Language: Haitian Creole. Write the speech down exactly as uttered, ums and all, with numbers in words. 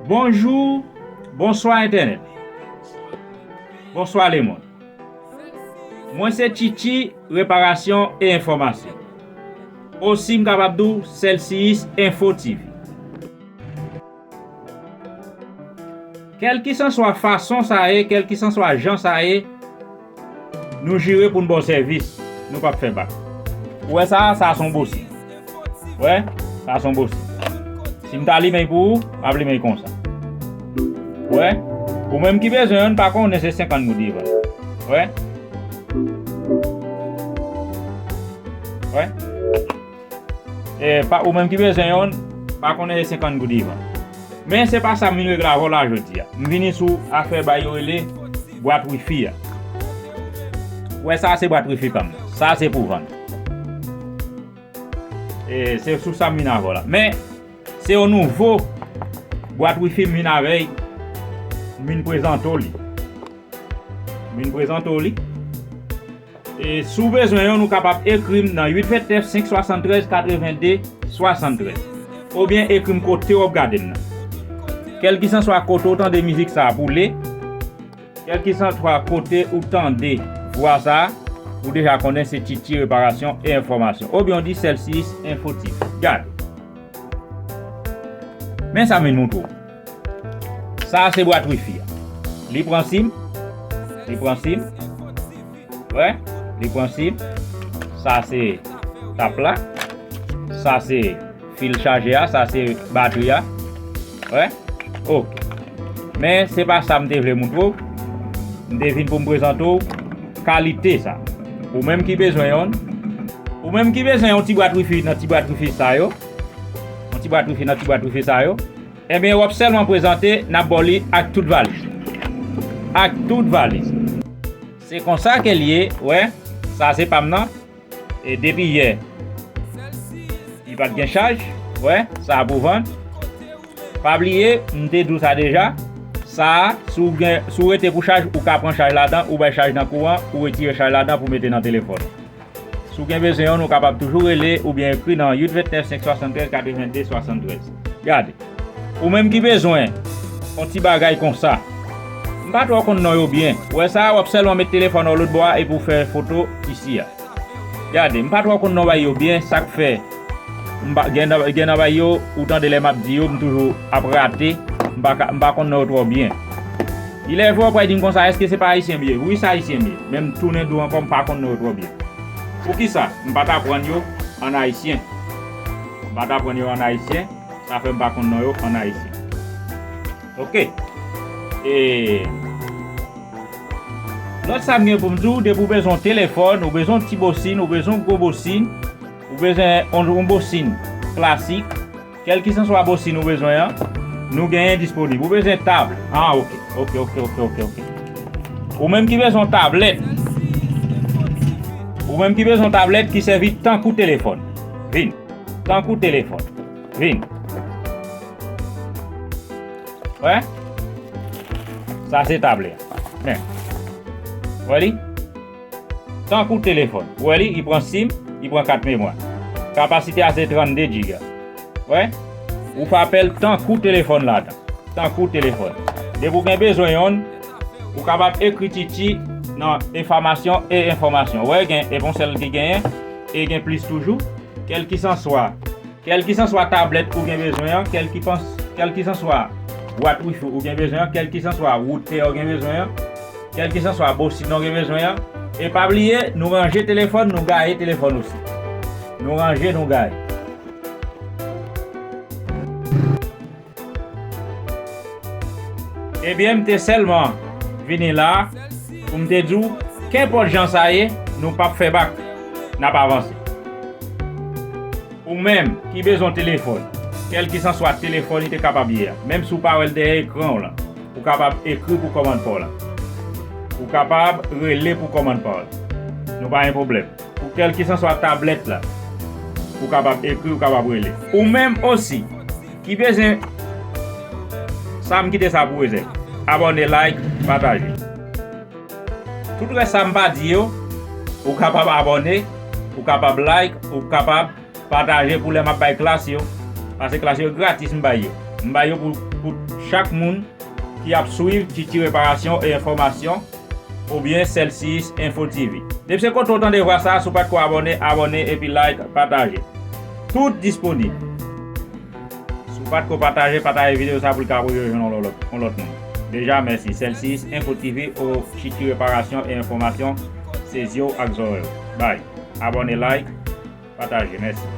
Bonjou, bonswa entènèt. Bonswa lemonn. Mwen se Tchitchi, reparasyon e enfòmasyon. Osi m kapab di w Celsius Info T V. Kèlkisanswa fason sa ye, kèlkisanswa jan sa ye, nou jire pou n ba w sèvis, nou p ap fè bak. Ou wè sa, sa se yon bosin. Wè, sa se yon bosin. Si m ta limen l pou ou, m ap limen l konsa. Wè, ou menm ki bezwen youn, pa konnen se senkant goud li vann. Wè. Wè. E, pa, ou menm ki bezwen youn, pa konnen se senkant goud li vann. Men se pa sa m vin regle avè w la jodi a. M vini sou afè bay yo rele bwat wifi a. Wè, sa se bwat wifi pa m nan. Sa se pou vann. E se sou sa m vin avè w la. Men, se yon nouvo bwat wifi m vin avè l. M vin prezante w li. M vin prezante w li. E si w bezwen youn, ou kapab ekri m nan uit vennèf senk swasanntrèz katrevenndez swasanntrèz. Oubyen ekri m kote w ap gade m nan. Kèlkisanswa kote w tande mizik sa a pou lè, kèlkisanswa kote ou tande vwa sa a, ou deja konnen se Tchitchi reparasyon e enfòmasyon. Oubyen w di Celsius Info T V. Gade. Men sa m vin montre w. Sa se bwat wifi a. Li pran sim. Li pran sim. Wè, li pran sim. Sa se tap la. Sa se fil chaje a. Sa se batri a. Wè. Oke. Men se pa sa m te vle montre w. M te vin pou m prezante w kalite sa. Ou menm ki bezwen youn. Ou menm ki bezwen yon ti bwat wifi nan ti bwat wifi sa yo. Yon ti bwat wifi nan ti bwat wifi sa yo. Ebyen, w ap sèlman prezante, n ap ba w li ak tout valiz. Ak tout valiz. Se konsa ke l ye, wè, sa se pa m nan. E depi yè, li pa t gen chaj, wè, sa a pou vann. Pa bliye, m te di w sa deja, sa a, si w gen, si w rete pou chaj, ou ka pran chaj ladan, ou bay chaj nan kouran, ou retire chaj ladan pou mete nan telefòn. Si w gen bezwen youn, ou kapab toujou rele oubyen ekri nan uit vennèf senk swasanntrèz katrevenndez swasanntrèz. Gade. Ou menm ki bezwen yon ti bagay konsa. M pa twò konn non yo byen. Ou wè sa, w ap sèlman met telefòn ou lòt bò a epi w fè foto isi a. Gade, m pa twò konn non bay yo byen, sa k fè m pa, gen nan, gen nan bay yo, ou tande lè m ap di yo, m toujou ap rate, m pa ka, m pa konn non yo twò byen. Ilèvre w pral di m konsa, èske se pa ayisyen m ye? Wi, se ayisyen m ye. Men m tounen di w ankò, m pa konn non yo twò byen. Poukisa m pa t aprann yo ann ayisyen? M pa t aprann yo ann ayisyen, sa fè m pa konn non yo ann ayisyen. Oke. E lòt sa m gen pou m di w, depi w bezwen yon telefòn, ou bezwen yon ti bosin, ou bezwen yon gwo bosin, ou bezwen yon, yon bosin klasik, kèlkisanswa bosin ou bezwen an, nou genyen disponib. Ou bezwen tab. Ah, oke, oke, oke, oke, oke, oke. Ou menm ki bezwen tablèt. Ou menm ki bezwen tablèt ki sèvi tankou telefòn. Vin. Tankou telefòn. Vin. Wè? Sa se tablèt. Men. Wè li? Tankou telefòn. Ou wè li, li pran sim, li pran kat memwa. Kapasite a se trannde giga. Wè? Ou fè apèl tankou telefòn ladan. Tankou telefòn. Depi w gen bezwen yonn, ou kapab ekri Tchitchi nan enfòmasyon e enfòmasyon. Wè, gen, e pa yon sèl ki genyen, e gen plis toujou. Kèlkisanswa, kèlkisanswa tablèt ou gen bezwen an, kèlkipans-, kèlkisanswa bwat wifi ou gen bezwen an, kèlkisanswa woutè ou gen bezwen an, kèlkisanswa bosin ou gen bezwen an. E pa bliye, nou ranje telefòn, nou gaye telefòn osi. Nou ranje, nou gaye. Ebyen, m te sèlman vini la pou m te di w, kenpòt jan sa ye, nou p ap fè bak, n ap avanse. Ou menm ki bezwen telefòn, kèlkisanswa telefòn li te kapab ye a, menm si w pa wè l dèyè ekran w lan, ou kapab ekri pou kòmand pa w la. Ou kapab rele pou kòmand pa w la. Nou pa gen pwoblèm. Ou kèlkisanswa tablèt la, ou kapab ekri, ou kapab rele. Ou menm osi, ki bezwen sa, m kite sa pou rezèv. Abòne, like, pataje. Tout rès sa m pa di yo, ou kapab abòne, ou kapab like, ou kapab pataje pou lè m ap bay klas yo. Paske klas yo gratis m bay yo. M bay yo pou, pou chak moun ki ap swiv Chichi Reparasyon e Enfòmasyon oubyen Celsius Info T V. Depi se kote w tande vwa sa, si w pa t ko abòne, abòne epi like, pataje. Tout disponib. Si w pa t ko pataje, pataje videyo sa pou l ka rive jwenn yon lòt, yon lòt moun. Deja, mèsi. Celsius Info T V o Chichi Reparasyon e Enfòmasyon, se zye w ak zòrèy w. Bay. Abòne, like, pataje. Mèsi.